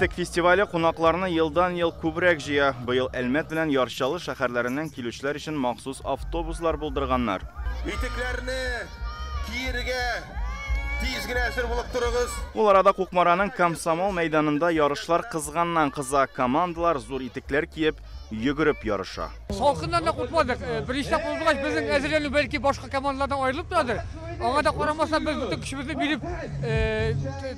Итек фестивале кунакларны елдан-ел күбрәк җыя. Быел Әлмәт белән Яр Чаллы шәһәрләреннән килүчеләр өчен махсус автобуслар булдырганнар. Итекләрне киергә тиз генә әзер булып торыгыз. Ул арада Кукмараның Комсомол мәйданында ярышлар кызганнан-кыза. Командалар зур итекләр киеп, йөгереп ярыша. Салкыннан да куркмадык. Беренче тапкыр булгач, безнең әзерләнү бәлки башка командалардан аерылып торадыр. Аңа да карамастан, без бөтен көчебезне биреп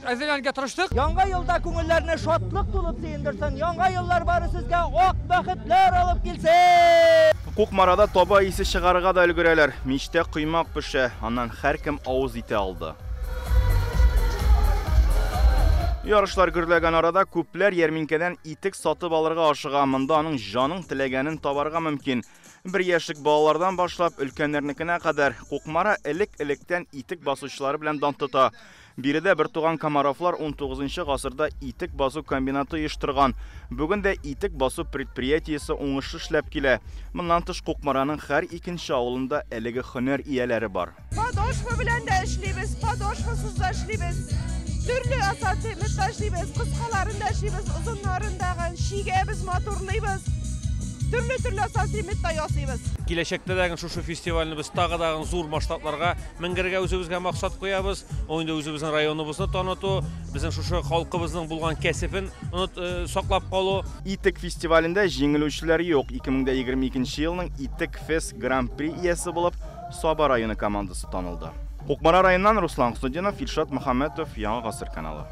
әзерләнергә тырыштык. Яңа елда күңелләрне шатлык тулып сөендерсен. Яңа еллар бары сезгә ак бәхетләр алып килсен! Кукмарада таба исе чыгарырга да өлгерәләр. Мичтә коймак пешә, аннан һәркем авыз итә алды. Ярышлар гөрләгән арада күпләр ярминкәдән итек сатып алырга ашыга. Монда аның җаның теләгәнен табарга мөмкин. Бер яшьлек балалардан башлап өлкәннәрнекенә кадәр Кукмара элек-электән итек басучылары белән дан тота. Биредә бертуган Комаровлар 19 гасырда итек басу комбинаты оештырган. Бүген дә итек басу предприятиесе уңышлы эшләп килә. Моннан тыш Кукмараның һәр икенче авылында әлеге һөнәр ияләре бар. Подошва белән дә эшлибез, подошвасыз да эшлибез. Төрле ассортиментта эшлибез, кыскаларын да эшлибез, озыннарын да чигәбез, матурлыйбыз. Төрле-төрле ассортиментта ясыйбыз. Киләчәктә дә шушы фестивальне без тагы да зур масштабларга менгергә үзебезгә максат куябыз. Ул инде үзебезнең районыбызны таныту, безнең шушы халкыбызның булган кәсебен саклап калу. Итек фестивалендә җиңелүчеләр юк. 2022 елның Итек Фест Гран-при иясе булып Саба районы командасы танылды. Кукмара районыннан Руслан Хөснетдинов, Илшат Мөхәммәтов, Яңа Гасыр каналы.